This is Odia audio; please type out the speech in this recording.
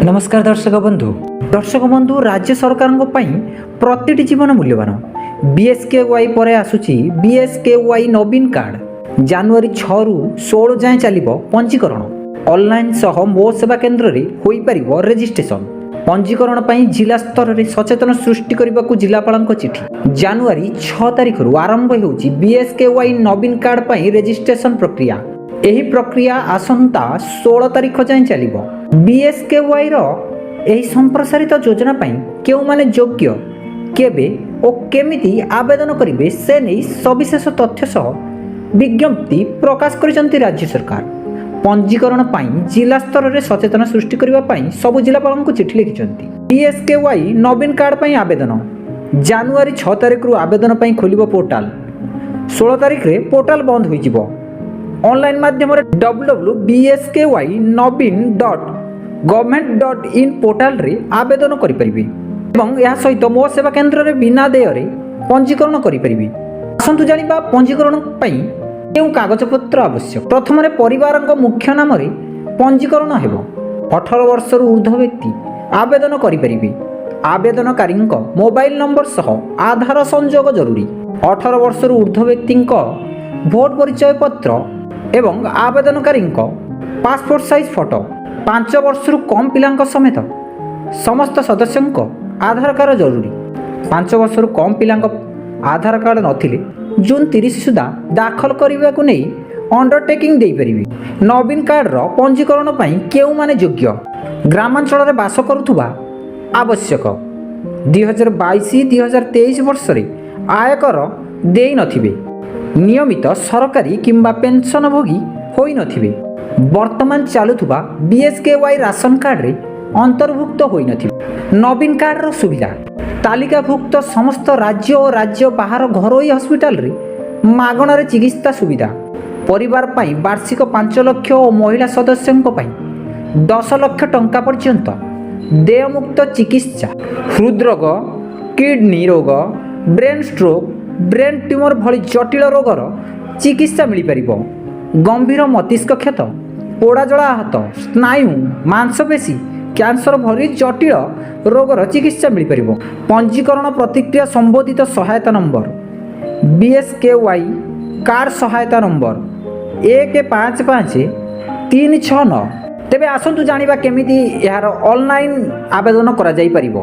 ନମସ୍କାର ଦର୍ଶକ ବନ୍ଧୁ। ଦର୍ଶକ ବନ୍ଧୁ, ରାଜ୍ୟ ସରକାରଙ୍କ ପାଇଁ ପ୍ରତିଟି ଜୀବନ ମୂଲ୍ୟବାନ। ବିଏସ୍କେୱାଇ ପରେ ଆସୁଛି ବିଏସ୍କେୱାଇ ନବୀନ କାର୍ଡ଼। ଜାନୁଆରୀ 6ରୁ 16 ଯାଏଁ ଚାଲିବ ପଞ୍ଜୀକରଣ। ଅନଲାଇନ୍ ସହ ମୋ ସେବା କେନ୍ଦ୍ରରେ ହୋଇପାରିବ ରେଜିଷ୍ଟ୍ରେସନ। ପଞ୍ଜୀକରଣ ପାଇଁ ଜିଲ୍ଲା ସ୍ତରରେ ସଚେତନ ସୃଷ୍ଟି କରିବାକୁ ଜିଲ୍ଲାପାଳଙ୍କ ଚିଠି। ଜାନୁଆରୀ 6 ତାରିଖରୁ ଆରମ୍ଭ ହେଉଛି ବିଏସ୍କେୱାଇ ନବୀନ କାର୍ଡ଼ ପାଇଁ ରେଜିଷ୍ଟ୍ରେସନ ପ୍ରକ୍ରିୟା। ଏହି ପ୍ରକ୍ରିୟା ଆସନ୍ତା 16 ତାରିଖ ଯାଏଁ ଚାଲିବ। ବିଏସ୍କେୱାଇର ଏହି ସମ୍ପ୍ରସାରିତ ଯୋଜନା ପାଇଁ କେଉଁମାନେ ଯୋଗ୍ୟ, କେବେ ଓ କେମିତି ଆବେଦନ କରିବେ, ସେ ନେଇ ସବିଶେଷ ତଥ୍ୟ ସହ ବିଜ୍ଞପ୍ତି ପ୍ରକାଶ କରିଛନ୍ତି ରାଜ୍ୟ ସରକାର। ପଞ୍ଜୀକରଣ ପାଇଁ ଜିଲ୍ଲା ସ୍ତରରେ ସଚେତନ ସୃଷ୍ଟି କରିବା ପାଇଁ ସବୁ ଜିଲ୍ଲାପାଳଙ୍କୁ ଚିଠି ଲେଖିଛନ୍ତି। ବିଏସ୍କେୱାଇ ନବୀନ କାର୍ଡ଼ ପାଇଁ ଆବେଦନ: ଜାନୁଆରୀ 6 ତାରିଖରୁ ଆବେଦନ ପାଇଁ ଖୋଲିବ ପୋର୍ଟାଲ। 16 ତାରିଖରେ ପୋର୍ଟାଲ ବନ୍ଦ ହୋଇଯିବ। ଅନଲାଇନ୍ ମାଧ୍ୟମରେ www.bsky.naveen.government.in ପୋର୍ଟାଲରେ ଆବେଦନ କରିପାରିବେ ଏବଂ ଏହା ସହିତ ମୋ ସେବା କେନ୍ଦ୍ରରେ ବିନା ଦେୟରେ ପଞ୍ଜୀକରଣ କରିପାରିବେ। ଆସନ୍ତୁ ଜାଣିବା, ପଞ୍ଜୀକରଣ ପାଇଁ କେଉଁ କାଗଜପତ୍ର ଆବଶ୍ୟକ। ପ୍ରଥମରେ ପରିବାରଙ୍କ ମୁଖ୍ୟ ନାମରେ ପଞ୍ଜୀକରଣ ହେବ। 18 ବର୍ଷରୁ ଉର୍ଦ୍ଧ୍ୱ ବ୍ୟକ୍ତି ଆବେଦନ କରିପାରିବେ। ଆବେଦନକାରୀଙ୍କ ମୋବାଇଲ ନମ୍ବର ସହ ଆଧାର ସଂଯୋଗ ଜରୁରୀ। 18 ବର୍ଷରୁ ଉର୍ଦ୍ଧ୍ୱ ବ୍ୟକ୍ତିଙ୍କ ଭୋଟ ପରିଚୟ ପତ୍ର ଏବଂ ଆବେଦନକାରୀଙ୍କ ପାସପୋର୍ଟ ସାଇଜ୍ ଫଟୋ। 5 ବର୍ଷରୁ କମ୍ ପିଲାଙ୍କ ସମେତ ସମସ୍ତ ସଦସ୍ୟଙ୍କ ଆଧାର କାର୍ଡ଼ ଜରୁରୀ। 5 ବର୍ଷରୁ କମ୍ ପିଲାଙ୍କ ଆଧାର କାର୍ଡ଼ ନଥିଲେ ଜୁନ୍ 30 ସୁଦ୍ଧା ଦାଖଲ କରିବାକୁ ନେଇ ଅଣ୍ଡରଟେକିଂ ଦେଇପାରିବେ। ନବୀନ କାର୍ଡ଼ର ପଞ୍ଜୀକରଣ ପାଇଁ କେଉଁମାନେ ଯୋଗ୍ୟ? ଗ୍ରାମାଞ୍ଚଳରେ ବାସ କରୁଥିବା ଆବଶ୍ୟକ। 2022, 2023 ବର୍ଷରେ ଆୟକର ଦେଇନଥିବେ। ନିୟମିତ ସରକାରୀ କିମ୍ବା ପେନ୍ସନଭୋଗୀ ହୋଇନଥିବେ। ବର୍ତ୍ତମାନ ଚାଲୁଥିବା ବିଏସ୍କେୱାଇ ରାସନ କାର୍ଡ଼ରେ ଅନ୍ତର୍ଭୁକ୍ତ ହୋଇନଥିବେ। ନବୀନ କାର୍ଡ଼ର ସୁବିଧା: ତାଲିକାଭୁକ୍ତ ସମସ୍ତ ରାଜ୍ୟ ଓ ରାଜ୍ୟ ବାହାର ଘରୋଇ ହସ୍ପିଟାଲରେ ମାଗଣାରେ ଚିକିତ୍ସା ସୁବିଧା। ପରିବାର ପାଇଁ ବାର୍ଷିକ 5 ଲକ୍ଷ ଓ ମହିଳା ସଦସ୍ୟଙ୍କ ପାଇଁ 10 ଲକ୍ଷ ଟଙ୍କା ପର୍ଯ୍ୟନ୍ତ ଦେୟମୁକ୍ତ ଚିକିତ୍ସା। ହୃଦରୋଗ, କିଡନୀ ରୋଗ, ବ୍ରେନ୍ ଷ୍ଟ୍ରୋକ୍, ବ୍ରେନ୍ ଟ୍ୟୁମର ଭଳି ଜଟିଳ ରୋଗର ଚିକିତ୍ସା ମିଳିପାରିବ। ଗମ୍ଭୀର ମସ୍ତିଷ୍କ କ୍ଷତ, ପୋଡ଼ାଜଳା ଆହତ, ସ୍ନାୟୁ, ମାଂସପେଶୀ କ୍ୟାନ୍ସର ଭଳି ଜଟିଳ ରୋଗର ଚିକିତ୍ସା ମିଳିପାରିବ। ପଞ୍ଜୀକରଣ ପ୍ରତିକ୍ରିୟା ସମ୍ବନ୍ଧିତ ସହାୟତା ନମ୍ବର: ବିଏସ୍କେୱାଇ କାର୍ଡ଼ ସହାୟତା ନମ୍ବର 155369। ତେବେ ଆସନ୍ତୁ ଜାଣିବା, କେମିତି ଏହାର ଅନଲାଇନ୍ ଆବେଦନ କରାଯାଇପାରିବ।